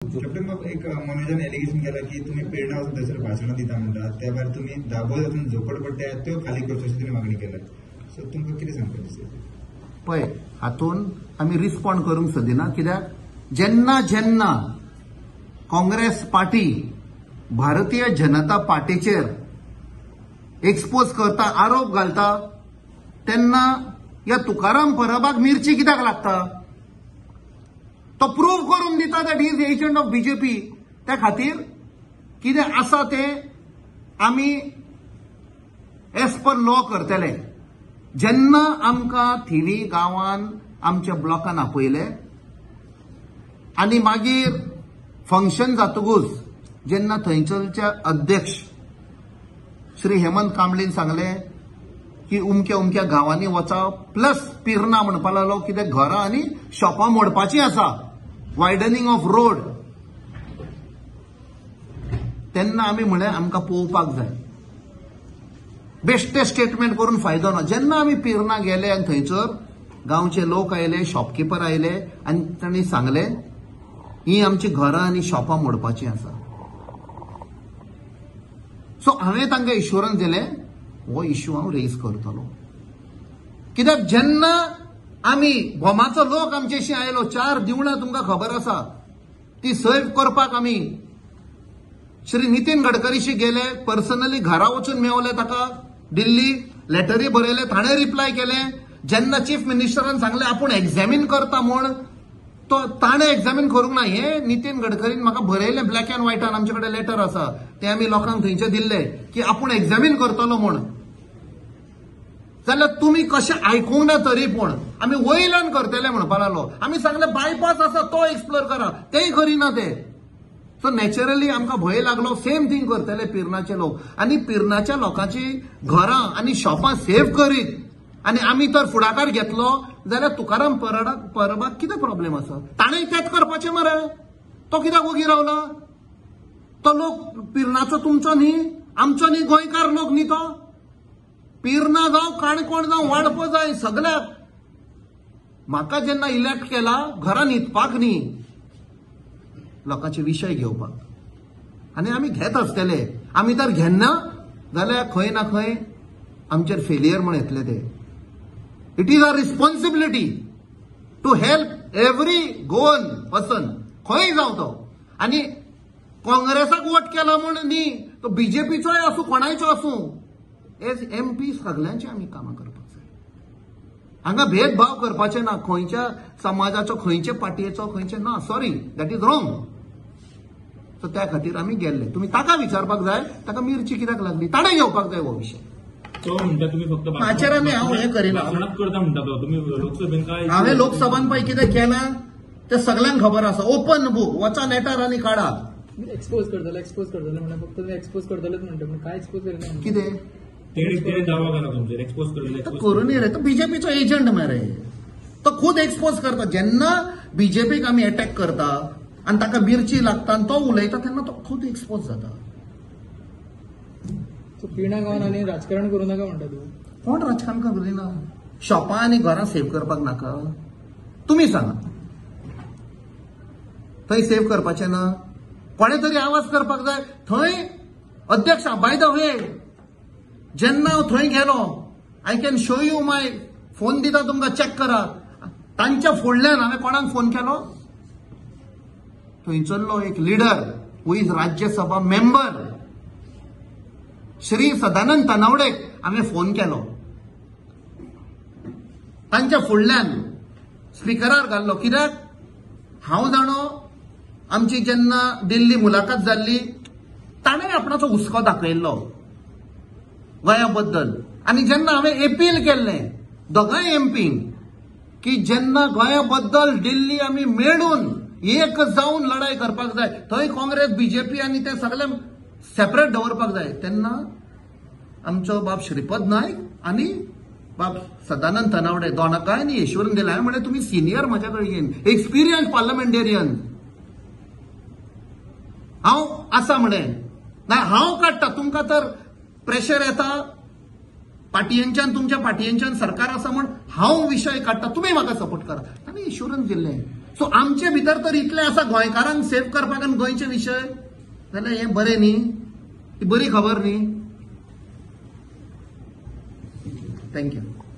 Captain बाब, एक मनोजान allegation केला की तुम्ही पिर्णा वचून थंयसर भाशणां दिता म्हणटा, त्या भायर तुमी दाबोळी वचून झोपडपट्टी आहा त्यो खाली करच्यो अशी तुमी मागणी केल्या. सो तुमकां कितें सांगपाचें दिसता? पळय, हातून आमी रिस्पॉन्ड करूंक सोदिना, कित्याक जेन्ना जेन्ना काँग्रेस पार्टी भारतीय जनता पार्टीचेर एक्सपोज करता, आरोप घालता, तेन्ना ह्या तुकाराम परबाक मिरची कित्याक लागता? तो प्रूव करून दिता that he is agent of BJP. त्या खातीर कितें आसा तें आमी एज पर लॉ करतले. जेन्ना आमकां थिवी गांवान आमच्या ब्लॉकान आपयले आनी मागीर फंक्शन जातकूच जेन्ना थंयसरचे अध्यक्ष श्री हेमंत कांबळीन सांगलें की उमक्या उमक्या गांवांनी वचा, प्लस पिर्ना म्हणपाक लागलो कितें घरां आनी शॉपां मोडपाचीं आसा, वायडनिंग ऑफ रोड, तेन्ना आमी म्हणलें आमकां पळोवपाक जाय. बेश्टे स्टेटमेंट करून फायदो ना. जेन्ना आमी पिर्ना गेले आनी थंयसर गांवचे लोक आयले, शॉपकिपर आयले आनी तांणी सांगलें ही आमची घरां आनी शॉपां मोडपाचीं आसा. सो हांवें तांकां इश्युरन्स दिलें हो इश्यू हांव रेज करतलो, कित्याक जेन्ना आमी भोमाचो लोक आमचेशी आयलो, 4 दिवणां तुमकां खबर आसा ती सेव करपाक आमी श्री नितीन गडकरीशी गेले, पर्सनली घरा वचून मेवले ताका, दिल्ली लेटरी बरयले, ताणें रिप्लाय केलें. जेन्ना चीफ मिनिस्टरान सांगलें आपूण एग्जामीन करता म्हूण, तो ताणें एग्जामीन करूंक ना. हें नितीन गडकरीन म्हाका बरयलें ब्लॅक अँड व्हायटान, आमचे कडेन लेटर आसा, तें आमी लोकांक थंयचे दिल्लें की आपूण एग्जामीन करतलो म्हूण. जाल्यार तुमी कशें आयकूंक ना तरी पूण आमी वयल्यान करतले म्हणपाक लागलो. आमी सांगलें बायपास आसा तो एक्सप्लोर करा, तेय करिना ते. सो नॅचरली आमकां भंय लागलो. सेम थींग करतले पिर्नाचे लोक आनी पिर्नाच्या लोकांची घरां आनी शॉपां सेव करीत आनी आमी तर फुडाकार घेतलो जाल्यार तुकाराम परबाक कितें प्रॉब्लेम आसा? ताणें तेंच करपाचें मरे, तो कित्याक वगी रावला? तो लोक पिर्नाचो तुमचो न्ही, आमचो न्ही, गोंयकार लोक न्ही तो. पिर्ना जावं, काणकोण जावं, वाडपो जाय सगळ्याक. म्हाका जेन्ना इलेक्ट केला घरां न्हिदपाक न्ही, लोकांचे विशय घेवपाक, आनी आमी घेत आसतले. आमी तर घेना जाल्यार खंय ना खंय आमचेर फेलियर म्हूण येतले ते. It is our responsibility to help every Goan person, खंय जावं तो. आनी काँग्रेसाक वोट केला म्हूण न्ही, तो बीजेपीचोय आसूं कोणायचो आसूं, एज एम पी सगल्यांची आमी कामां करपाक जाय. हांगा भेदभाव करपाचे ना, खंयच्या समाजाचो, खंयचे पार्टयेचो, खंयचे ना, sorry, that is wrong. So त्या खातीर आमी गेल्ले. तुमी ताका विचारपाक जाय ताका मिरची कित्याक लागली, ताणें घेवपाक जाय हो विशय. तो म्हणटा तुमी फक्त हाचेर आमी हांव हें करिना, करता म्हणटा तो. तुमी लोकसभेन काय हांवें लोकसभान पळय कितें केलां तें सगल्यांक खबर आसा. ओपन बूक, वचा नेटार आनी काडा. एक्सपोज करतले, एक्सपोज करतले म्हणल्यार फक्त तुमी एक्सपोज करतलेच म्हणटा, पूण काय एक्सपोज करिना कितें तेणे दावा केला तुमचेर, एक्सपोज करतले. करूनी रे, तो बीजेपीचो एजंट मरे, तो खुद एक्सपोज करता. जेन्ना बीजेपीक आमी एटॅक करता आनी ताका मिरची लागता आनी तो उलयता तेन्ना तो खुद एक्सपोज जाता. पिर्णा गांवान आनी राजकारण करूं नाका म्हणटा तूं. कोण राजकारण करिना? शॉपां आनी घरां सेव करपाक नाका? तुमी सांगा, थंय सेव करपाचें ना? कोणें तरी आवाज करपाक जाय थंय. अध्यक्ष, बाय the way, जेन्ना हांव थंय गेलो, I can show you my phone दिता तुमकां, चॅक करा. तांच्या फुडल्यान हांवें कोणाक फोन केलो? थंयसरलो एक leader who is Rajya Sabha member Shri Sadanand तनावडेक हांवें फोन केलो. तांच्या फुडल्यान स्पिकरार घाल्लो, कित्याक हांव जाणो आमची जेन्ना दिल्ली मुलाखत जाल्ली ताणें आपणाचो हुस्को दाखयल्लो गोंया बद्दल. आनी जेन्ना हांवें एपील केल्लें दोगांय एमपींक की जेन्ना गोंया बद्दल दिल्ली आमी मेळून एक जावन लढाय करपाक जाय, थंय काँग्रेस बीजेपी आनी ते सगळे सेपरेट दवरपाक जाय, तेन्ना आमचो बाब श्रीपद नायक आनी बाब सदानंद तनावडे दोनाकाय आनी एश्युरन्स दिलें. हांवें म्हणलें तुमी सिनियर म्हज्या कडेन, एक्सपिरियन्स पार्लमेंटेरियन हांव आसा म्हणें ना, हांव काडटा तुमकां तर प्रेशर येता पार्टयेंच्यान, तुमच्या पार्टयेंच्यान सरकार आसा म्हूण हांव विशय काडटा, तुमी म्हाका सपोर्ट करा. आनी एश्युरन्स दिल्लें. सो आमचे भितर तर इतलें आसा गोंयकारांक सेव करपाक आनी गोंयचे विशय, जाल्यार हें बरें न्ही, ही बरी खबर न्ही. Thank you.